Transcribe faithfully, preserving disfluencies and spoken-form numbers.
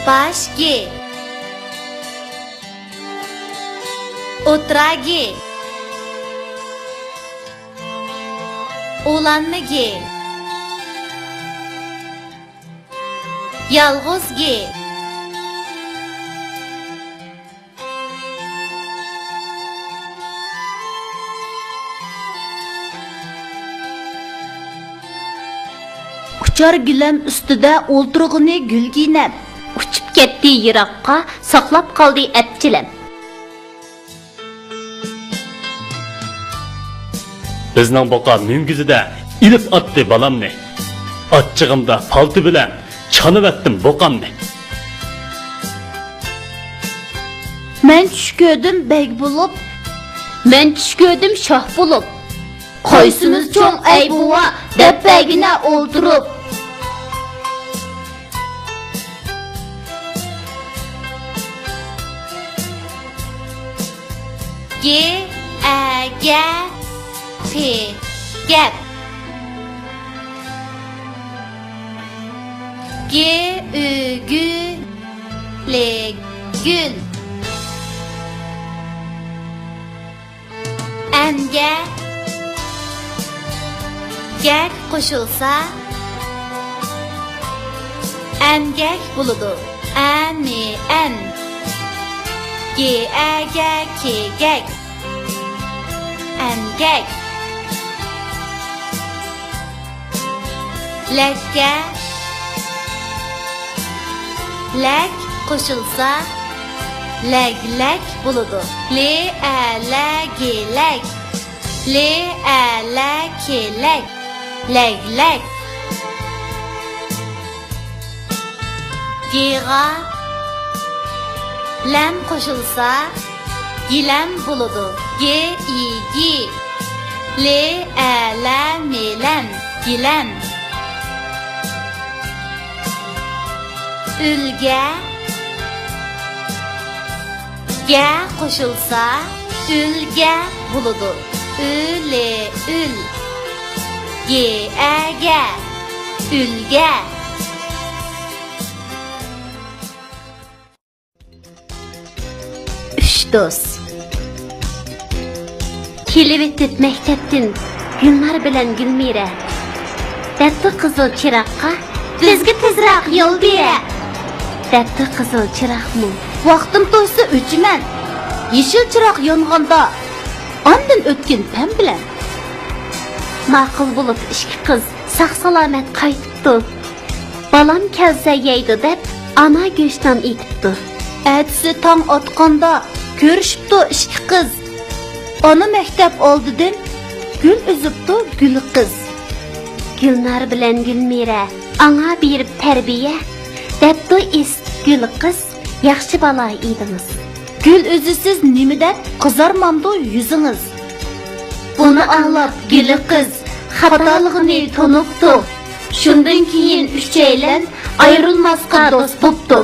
باش گې. ئوتتۇرا گې. ئۇلانما گې. يالغۇز گې. ئۇچار گىلەم ئۈستىدە ئولتۇرغىنى گۈلگىنەم. ئۇچۇپ كەتتى يىراققا، ساقلاپ قالدى ئەپچىلەم. بىزنىڭ بۇقا مۈڭگۈزىدە ئېلىپ ئاتتى بالامنى. ئاچچىقىمدا پالتا بىلەن چانىۋەتتىم بۇقامنى. مەن چۈش كۆردۈم بەگ بولۇپ. مەن چۈش كۆردۈم شاھ بولۇپ. قايسىمىز چوڭ ئەي بوۋا، دەپ بەرگىنە ئولتۇرۇپ. گې، ئە، گە، قې، گەپ. گې، ئۆ، گۈ، لې، گۈل. ئەنگە، گەك قوشۇلسا، ئەنگەك بولىدۇ. ئەمى، ئەن. گې، ئە، گە، كې، گەك. ئەنگەك. لەككە، لەك قوشۇلسا، لەگلەك بولىدۇ. لې، ئە، لە، گې، لەك. لې، ئە، لە، كې، لەك. لەگلەك. گېغا لەم قوشۇلسا، گىلەم بولىدۇ. گې، ئى، گى. لې، ئە، لە، مې، لەم. گىلەم. ئۈلگە گە قوشۇلسا، ئۈلگە بولىدۇ. ئۈ، لې، ئۈل. گې، ئە، گە. ئۈلگە. ئۈچ دوست. كېلىۋېتىپ مەكتەپتىن گۈلنار بىلەن گۈلمىرە. دەپتۇ قىزىل چىراغقا، بىزگە تېزراق يول بېرە. دەپتۇ قىزىل چىراغمۇ، ۋاقتىم توشسا ئۆچىمەن. يېشىل چىراغ يانغاندا، ئاندىن ئۆتكىن پەم بىلەن. ماقۇل بولۇپ ئىككى قىز ساق-سالامەت قايتىپتۇ. بالام كەلسە يەيدۇ دەپ، ئانا گۆشنان ئېتىپتۇ. ئەتىسى تاڭ ئاتقاندا كۆرۈشۈپتۇ ئىككى قىز. ئانا مەكتەپ ئالدىدىن گۈل ئۈزۈپتۇ گۈل قىز. گۈلنار بىلەن گۈلمىرە ئاڭا بېرىپ تەربىيە، دەپتۇ ئېسىپ گۈل قىز، ياخشى بالا ئىدىڭىز. گۈل ئۈزىسىز نېمە دەپ، قىزارمامدۇ يۈزىڭىز؟ بۇنى ئاڭلاپ گۈل قىز خاتالىقىنى تونۇپتۇ. شۇندىن كېيىن ئۈچەيلەن ئايرىلماسقا دوست بوپتۇ.